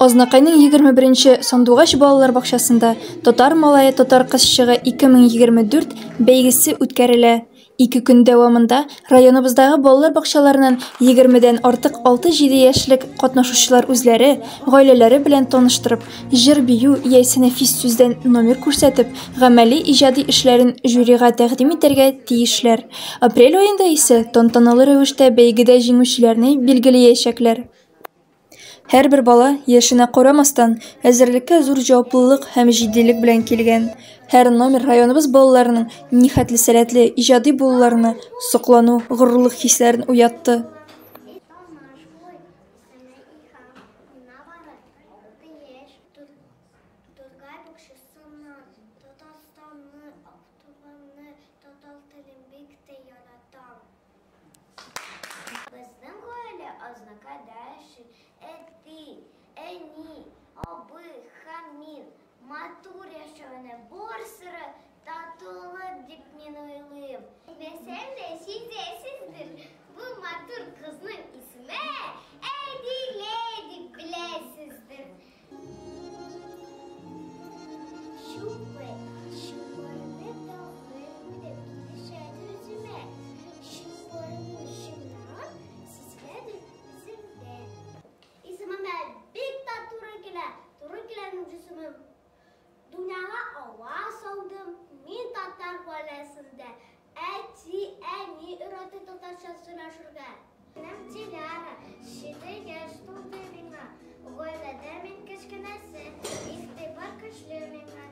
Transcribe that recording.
Азнакайның 21 нче Сандугач балалар бакчасында Татар малае, татар кызчыгы 2024 бәйгесе үткәрелә. Ике көн дәвамында районыбыздагы балалар бакчаларыннан егермедән артык алты-җиде яшьлек катнашучылар үзләре, гаиләләре белән таныштырып, җыр-бию яисә нәфис сүздән номер күрсәтеп, гамәли иҗади эшләрен жюрига тәкъдим итәргә тиешләр. Апрель аенда исә тантаналы рәвештә бәйгедә җиңүчеләрне билгелиячәкләр. Һәрбер бала, яшенә карамастан, әзерлеккә зур җаваплылык һәм җитдилек белән килгән. Һәр номер районыбыз балаларының нихәтле сәләтле, иҗади булуларына соклану, горурлык хисләрен уятты. Безнең гаилә Азнакайда яши. Әти, әни, абый һәм мин. Матур яшәүнең бар сере татулык дип мин уйлыйм. Белсәм дә, сизәсездер, бу матур кызның исеме Әдилә дип беләсездер. Чулпы, чулпарны тагын белеп килешәдер үземә. Чулпарымны чыннан сизеләдер үземдә. Исемемә бик тә туры килә, туры килә минем җисемем. Дөньяга аваз салдым, мин татар гаиләсендә. Әти, әни өйрәтте татарча сөйләшергә. Минем Диляра, җиде яшь тулды миңа. Гаиләдә мин кечкенәсе, игътибар көчле миңа.